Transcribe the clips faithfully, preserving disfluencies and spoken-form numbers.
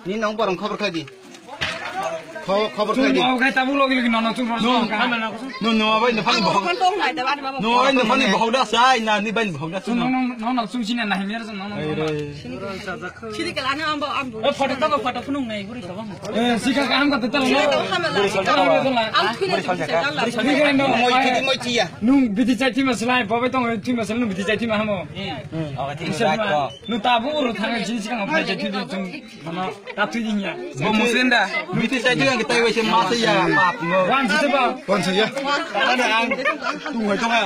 Ni nong borong khobor khai di. Kho-, khobor khai di. Chung mau khai tabuk logi logi nono chung rong. No, no, no, bai no phani bohog. Phone tong nai da bani baba. No, bai no phani bohog da sai na ni bai no bohog da. Chung no, no, no, no, chung sini na himir chung no, no. Sini kala na ambo ambo. Eh, photo to photo phunung nai guri sabang. Eh, sika ka am ka tetal. Sini ka am ka tetal. Am thina. Sini ka no. Moi thidi moi thiya. Nung biti chai thima slai, bobai tong thima slai, nung biti chai thima hamo. Eh. Oke, thima slai ko. Nung tabu uru thang sini sika am phai chai thidi chung. Mama, tatui dinya. Bo musinda. Biti sai juga kita wese masa ya, maaf. Wan sih, Bang. Wan sih, ya. Ada ang tung hai tung ha.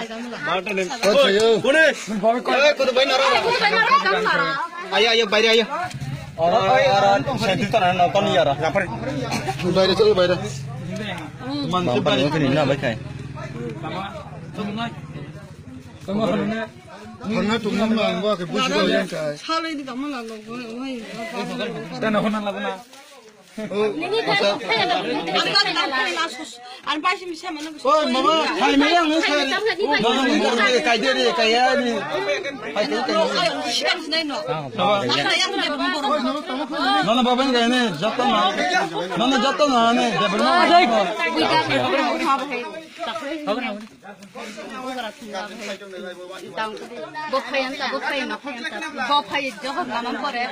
Wan sih, ya. Kone. Eh, kudu bai nara. Ayo, ayo, bayar ayo. Orang, orang, saya itu tanah nonton ya, orang. Bayar itu, bayar. Man, sebenarnya ini, nah, baik, hai. Tama, tama, tama. Honna tongmung ma ang bo khe buji bo yang kai. Salai di kamo lalo, wai, wai. Tana honna labo na. O, asa. Ang basi misa mano. O, mama, khai me yang khai. Mama, ni kai kai de re, kai ya ni. Hai tu kai. Sikan sinai no. Baba. Asa yang de bumbo. Nana baba ni kai ne, jatto na. Nana jatto na ne, de bumbo. Bo phai anta, bo phai no phai anta. Bo phai johor lama pore.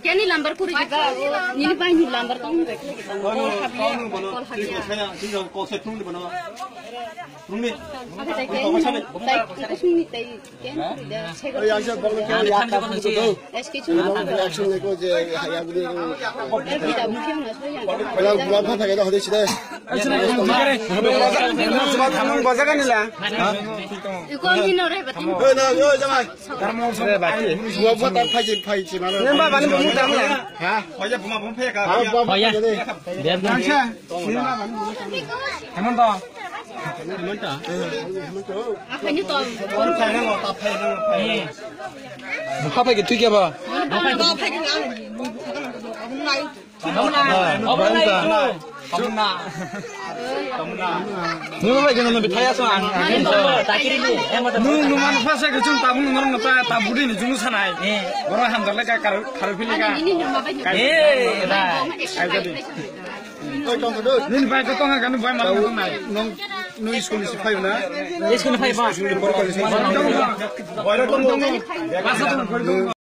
Keni lambar kuri kita. Nini bai ni lambar tong ni rekle kita. Call habli, call habli. Apa tadi? Tadi, tadi, tadi. Hemon to. Hemon to. Bukha phai ke twi khe ba? Nung bai gana nabi thaya sa ang. Nung nung ano phasa ke chung tabung nung ta tabudi ni junu sanai. Boro hamdar le ka kar kar phili ka. Eh, da. Ai jadi. Nini bai ko tonga kanu bai ma nung nai. Nung nung school ni sipai na. School ni sipai ba. School ni por ko ni sipai. Bai ro tongo. Masa tongo.